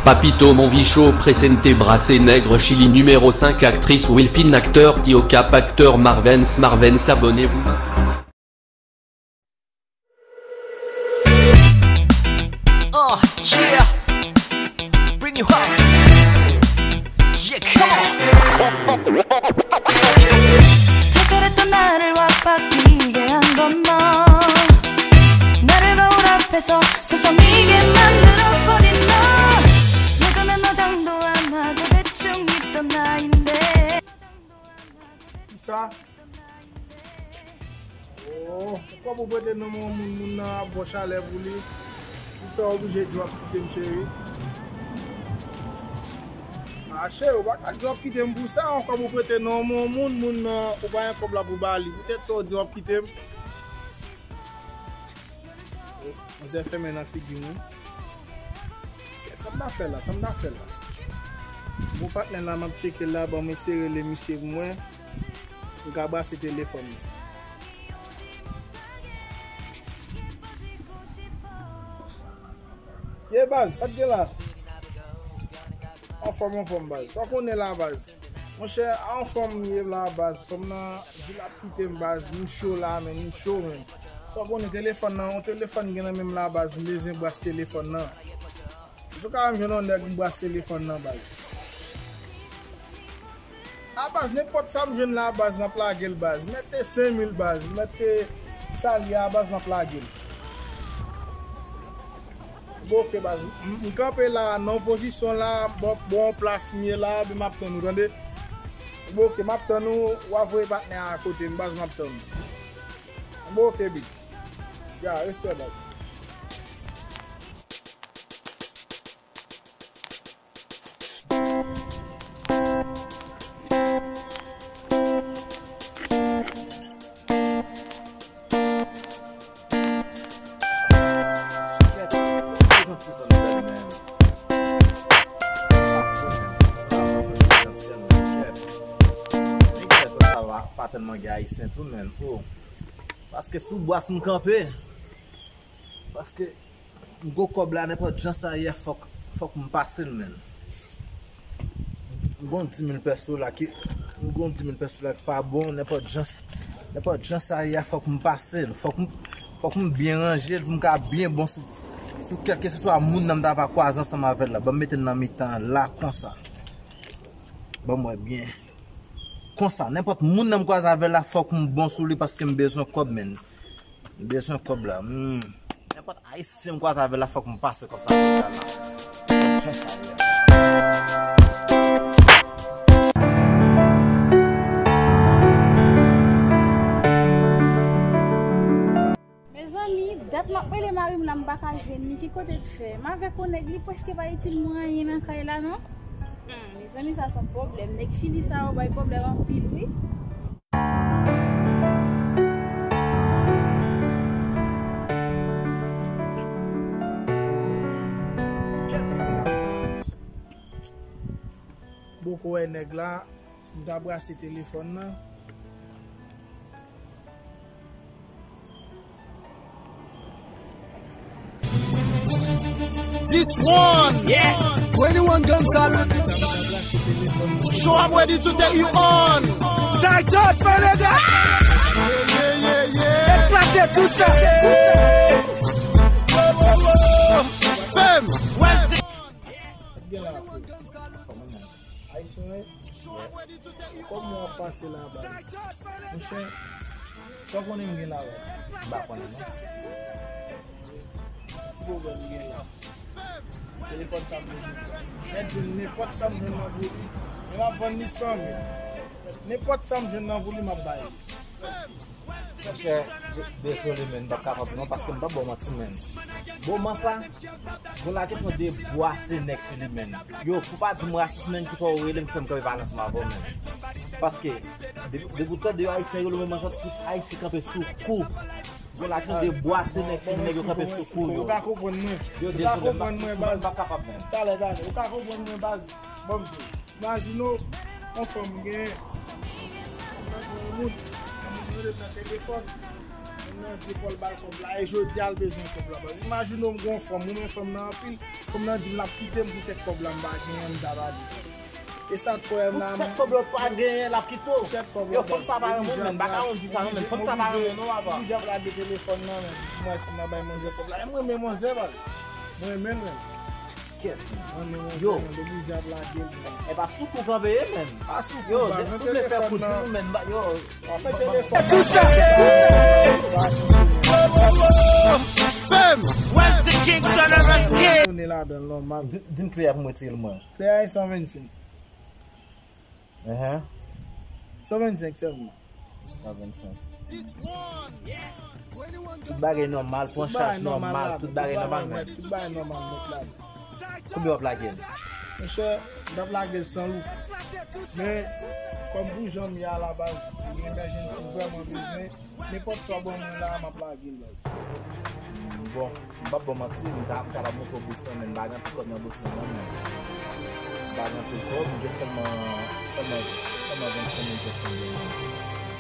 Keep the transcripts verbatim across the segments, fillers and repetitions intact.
Papito Mon Vicho, Presente Brase Nèg Chili numéro cinq, actrice Wilfine, acteur Tio Cap, acteur Marvens, Marvens, abonnez-vous maintenant. Uh, yeah. Bring you up. Yeah, come on. 특별했던 나를 완벽하게 한 건 너. 나를 거울 앞에서 서성이게 만들어버린 너. 예전엔 너 장도 안 하고 대충 있던 나인데. Kisa? Oh, ou kwè pou prete non men yon moun, moun nan ap ba w chalè pou li. Pou sa w oblije di w ap kite m, cheri? Ah, cheri, ou pa ka di w ap kite m pou sa, ou kwè pou prete non men yon moun, moun nan, ou pa gen kòb la pou ba li. Poutèt sa w di w ap kite m? Manzè fèmen nan figi mwen. Kèt, sa m ta fè la, sa m ta fè la? Bon, patnè la, m ap tcheke l la, ban m eseye rele misye pou mwen. M ka brase telefòn nan. Ye baz, sa k gen la? Anfòm, anfòm, baz. Sa w konnen la, baz? Monchè, anfòm m ye la, baz. Fanm nan di l ap kite m, baz. M cho la, men, m cho, men. Sa w konnen, telefòn nan, yon telefòn gen nan men m la, baz. M bezwen bras telefòn nan. Si w ka wè m jwenn yon nèg, m bras telefòn nan, baz. A baz, nenpòt sa m jwenn la, baz, m ap lage l, baz. Mete senk mil, baz. Mete sa l ye a, baz, m ap lage l. Bon, oke, baz. M, m kanpe la, nan pozisyon la, bon, bon plas m ye la, epi m ap tann ou, tande? Bon, oke, m ap tann ou, w a voye patnè a kote m, baz, m ap tann ou. Bon, oke, big. Ya, respè, baz. Kèt, prezan ti zòn bèl menm. Sa sa fou menm, sa sa fou, sa sa fou, sa sa fou, kèt. Nèg fè sa, sa va, pa tèlman gen ayisyen tou menm, oh. Paske sou bras m kanpe. Paske m gwo kòb la, nenpòt jan sa ye, fòk, fòk m pase l, menn. M gon di mil pèso la ki, m gon di mil pèso la ki pa bon, nenpòt jan, nenpòt jan sa ye, fòk m pase l. Fòk m, fòk m byen ranje l pou m ka byen bon sou, sou kèlkeswa moun nan m ta va kwaze ansanm avè l la. Ban m mete l nan mitan an la, konsa. Ban m wè byen. Konsa, nenpòt moun nan m kwaze avè l la, fòk m bon sou li paske m bezwen kòb, menn. M bezwen kòb la. Hmm. Nenpòt ayisyen m kwaze avè l la, fòk m pase kòb sa jodi a la. Jan sa ye a. Mezanmi, dat m ap rele mari m la, m pa ka jwenn li. Ki kote l fè? M avèk yon nèg, li prèske pa itil mwen anyen nan kay la, non. Hmm, mezanmi, sa se yon pwoblèm. Nèg Chili sa yo bay pwoblèm anpil, wi. Kèt sa m ta fè. Poko wè nèg la, m ta brase telefòn nan. This one. Yeah. Twenty-one gun salute. Show up ready to take you on. Star Touch, my nigga. Yeah, yeah, yeah, yeah. Eklate tout sa. Fèm. West. Ayisyen, wi. Yes. Kòman w ap pase la, baz? Monchè, sa w konnen m gen la, baz? M pa konnen, non. Ti pwoblèm m gen la. Telefòn sa m bezwen. Mèt jwenn nenpòt sa m jwenn nan voli. Men m ap vann li san mil. Nenpòt sa m jwenn nan voli, m ap ba li. Monchè, de-, dezole, menn, m p ap kapab non, paske m p ap ba w manti, menn. Moman sa, gon la kesyon de bwase nèg Chili, menn. Yo, pou pa di m rasis, menn, ki fè w rele m, ki fè m kanpe pale ansanm avè w, menn. Paske, de-, depi w tande yo Ayisyen rele w moman sa, tout Ayisyen kanpe sou kou. Gon la kesyon de bwase nèg Chili, nèg yo kanpe sou kou yo. Ou ka konprann mwen. Yo, dezole, m p ap, m p ap kapab, menn. Talè, talè. Ou ka konprann mwen, baz. Ban m di w. Imajine w, yon fanm gen, yon moun, yon moun rele nan telefòn, yon Nan di fò l ba l kòb la, e jodi a l bezwen kòb la. Baz, imajine w, m gon fanm, mwen renmen fanm nan anpil, fanm nan di m l ap kite m pou tèt kòb la, m pa genyen, m ta ba li. E sa t fè m la. Pou tèt kòb la w pa genyen, l ap kite w. Pou tèt kòb la. Yo, fanm sa pa renmen w, menn. Baka yon di sa, non, menn. Fanm sa pa renmen w, non, papa. Oblije ap lage telefòn nan, menn. Mwen si m ap bay manzè kòb la. E mwen renmen manzè, baz. Mwen renmen l, menn. Kèt. Mwen renmen manzè, menn. Oblije ap lage l, menn. E pa sou kou kanpe ye, menn. Pa sou kou, yo, baz, si w vle fè kou di nou, menn. Yo. Mwen telefòn. Fèm! West the Kingston of a kid. Tounen ladan l nòmal. Di, di m kle a pou mwen tire l mwen. Kle a e san vennsenk. Enhen. San vennsenk sèlman. San vennsenk. Tout bagay nòmal, pran chaj nòmal, tout bagay nòmal, men. Tout bagay nòmal, nèt la. Konbyen w ap lage l? Monchè, m t ap lage l san lou. Men, kòm pou jan m ye a la baz, gen lè si m vrèman bezwen, nenpòt sa w ban mwen la, m ap lage l, baz. Bon, m p ap ba w manti, m ka, m kapab montre w bous mwen, men m pa gen anpil kòb nan bous mwen, non, men. M pa gen anpil kòb, m gen sèlman, sèlman, sèlman vennsenk mil pesos.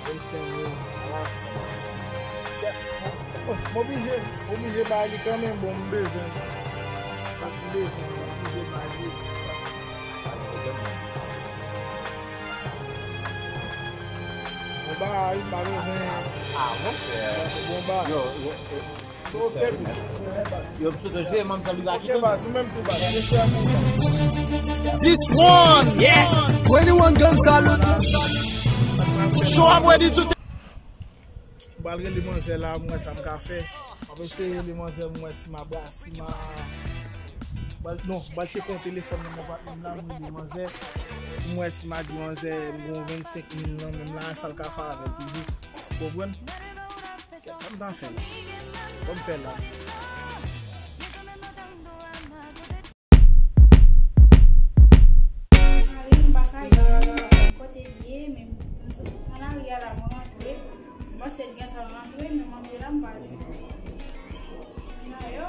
Vennsenk mil. Ah, sa va, sa va. M oblije, m oblije bay li kanmenm, bon, m bezwen. M bezwen, m oblije bay li. Bon bagay, m pa bezwen. Ah, monchè. Bon bagay. Yo, yo, yo, yo, m sot jwe, manm sa li pa kite m. This one! Yeah! Twenty-one gun salute! Show ap ready tout. M pral rele manzè la, m wè sa m ka fè. M ap eseye rele manzè, m wè si m a bra-, si m a, m pral, non, m pral tcheke yon telefòn nan men patnè m la, m rele manzè. M wè si m a di manzè, m gen yon vennsenk mil nan men m la, sa l ka fè avè l toujou. Ou konprann? Kèt, sa m ta fè la? Ban m fè la. Mari m pa ka jwenn li, m pa konn kote l ye, men m sot nan lari a la, mwen rantre. M panse l gentan rantre, men mwen te la, m pa jwenn li. Sa yo,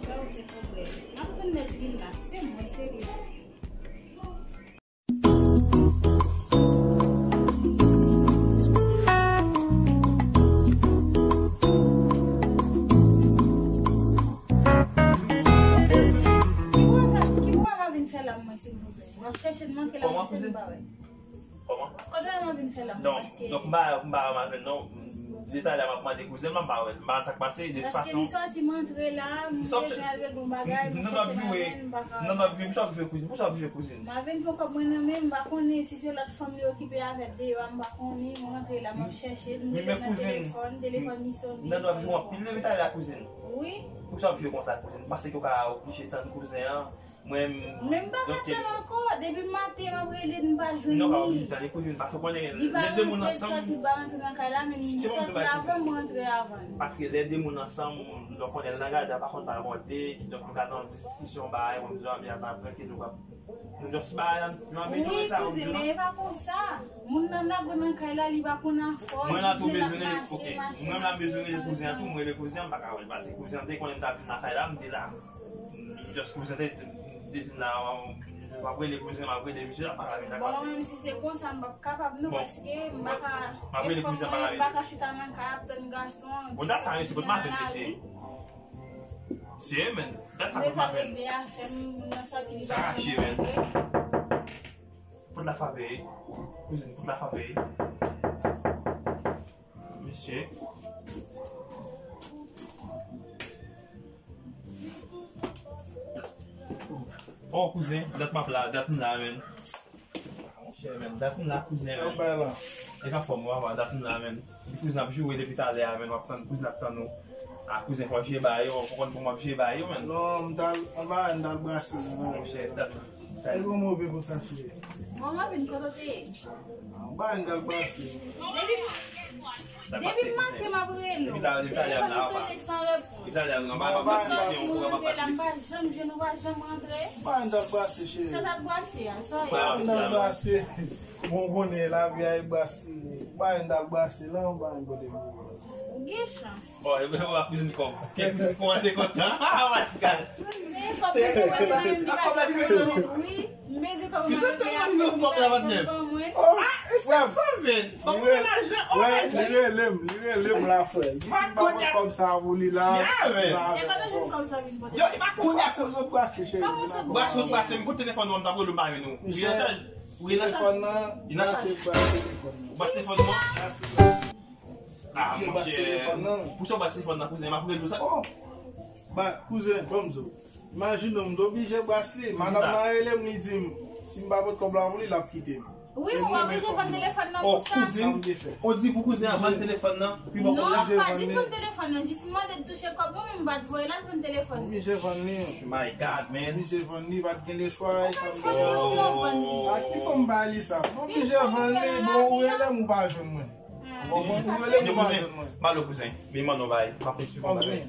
sa yo se pwoblèm. M ap tann lè l vin la, se mwen, se li. Ki bò w ap vin fè la, mwen, silvouplè? M ap chèche l, m antre la, m chèche l, m pa wè. Kòman? Kote w ap vin fè la, mwen, paske donk, m pa, m pa, m pa jwenn non. Depi talè a m ap mande kouzen m lan, m pa wè l. M pa konn sa k pase, de tout fason. Paske m sòti, m antre la, m bezwen al regle yon bagay, m chèche Marvin, m pa ka wè. Non, m ap jwe, m ap jwe kouzin. Poukisa w ap jwe kouzin? Marvin pran kòb mwen nan men, m pa konnen si se lòt fanm li okipe avè l deyò a, m pa konnen, m rantre la, m ap chèche l, m rele nan telefòn, telefòn li sone, sone konsa. Nan w ap jwe anpil depi talè a kouzin. Wi. Poukisa w ap jwe konsa kouzin? M panse ke w ka oblije tann kouzen an. Mwen, men m pa ka tann ankò. Depi maten, m ap rele l, m pa jwenn li. Non, pa oblije tann li, kouzin, paske w konnen lè de moun ansanm. Li pa rantre, l sòti, l pa rantre nan kay la, men li sòti avan m, mwen rantre avan l. Paske lè de moun ansanm, nou konnen l nan gade, pa konn pa monte, kidonk nou ka nan yon diskisyon, bagay, mwen m di, zanmi a pa pran, kidonk nou just bagay la, nou amelyore sa, wi, kouzen, men e pa konsa. Moun nan lage w nan kay la, li pa konn afè w, li di l ap mache, mache, mache, mache, san li. Mwen la m bezwen rele kouzen an tou, m rele kouzen an, m pa ka wè l, paske kouzen an te konnen m t ap vin nan kay la, m te la. Just kouzen te, te di m la, m ap rele kouzen, m ap rele misye, l ap pa ka vin la pase. Bon, menm si se konsa, m p ap kapab non, paske m pa ka, e fanm mwen, m pa ka chita nan kay ap tann gason, bon, dat sa, mesye, kot Marvin, mesye? Serye, men, dat sa, kot Marvin? Sa rache, men. Pot la frape, kouzin, pot la frape. Mesye. Oh, kouzen, dat m ap la, dat m la, men. Monchè, men, dat m la, kouzen, men. E pa fòm, w a wè, dat m la, men. Kouzen ap joure depi talè a, men, w ap tann, kouzen ap tann ou. A, kouzen, fò w jere bagay yo, w konn pou m ap jere bagay yo, men. Non, m t al, anba, m t al brase, men. Monchè, dat la. Sa e bon move konsa, cheri. Bon, m ap vin kote w te ye. Anba, m t al brase. Depi Depi maten m ap rele w. Telefòn li sone san repons. Depi talè a m la, m pa janm jwenn ou, pa janm rantre. Ou pa jwenn t ap brase, cheri. Sa t ap brase a, sa ye. Ou pa jwenn t ap brase. Bon, konnen lavi a e brase li ye. Ou pa jwenn t ap brase la, ou pa jwenn kote pou ou. Ou gen chans. Bon, e ben, ou pa kouzin kòm. Kè kouzin kòmanse kontan. Ah, my God. Men kòb li te wè nan men m, li pa janm rantre. Wi. Mezi kòb mwen. Kisa w t ap rive pou kòb la, patnè? Oh, ah, e sa fè, men. Fò mwen lajan. Oh my God. Li rele m, li rele m la, frè. Li di si m pa pot kòb sa pou li la, li pa avè m ankò. Yo, e pa kounye a, se ou brase, cheri. Brase, ou brase, m kote telefòn ou an, m t ap rele w, m pa jwenn ou. Ou nan chaj? Ou nan chaj? Telefòn nan, brase, brase telefòn nan. Ou brase telefòn ou an? Brase, brase. Ah, monchè. Pou sa w brase telefòn nan, kouzen, m ap rele w sa. Oh. Ba, kouzen, ban m di w. Imajine w, m t oblije brase. Madanm nan rele m, li di m, si m pa pot kòb la pou li, l ap kite m. Wi, ou pa oblije vann telefòn nan pou sa. Oh, kouzen, ou di pou kouzen an vann telefòn nan, pou li ba w kòb la? Non, m pa di vann telefòn nan, jis mande l touche kòb mwen, men m pa t voye l al vann telefòn. M oblije vann li. My God, man. M oblije vann li, pa t gen lechwa, e sa m te vann li. A ki fò m ba li sa? M oblije vann li, bon, ou rele m, ou pa jwenn mwen. Ou konprann? Ou rele m, ou pa jwenn mwen. Yo, kouzen, m ale, kouzen. Men m mande w bagay, m ap esplike w bagay.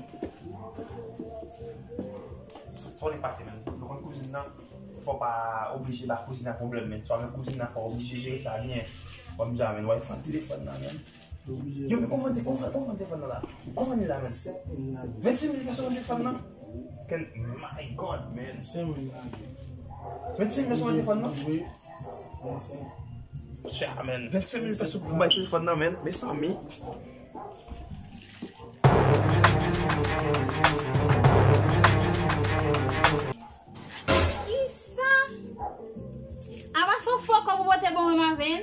Sa w te pase, menm. Yo konn kouzin nan, fò w pa oblije ba kouzin nan pwoblèm, menm. Sa w menm kouzin nan, fò w oblije jere sa byen. Fò w oblije amenn, w al vann telefòn nan, menm. Yo, men kòman te, kòman, kòman telefòn nan la? Kòman li la, menm? Vennsenk mil peso nan telefòn nan? Ken, my God, man. Vennsenk mil peso nan telefòn nan? Wi. Vennsenk. Cha, man. Vennsenk mil peso pou bay telefòn nan, man. Mezanmi. Kisa? Apa se yon fo kòb ou pote ban mwen, Marvin?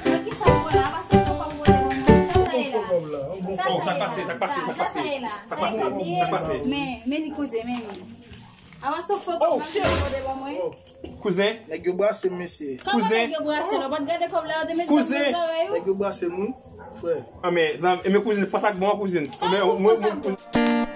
Nan kisa ou pran la? Apa se yon fo kòb ou pote ban mwen? Sa sa ye la? Sa sa ye la? Sa sa ye la? Sa sa ye la? Men, men li koze, men li. Apa se yon fo kòb ou pote ban mwen? Kouzen. Nèg yo brase m, mesye. Kouzen. Kouzen. Nèg yo brase m, wi, frè. Ah, men, zanmi, men kouzen, fò sa k bon, kouzen. Mwen, mwen, kouzen.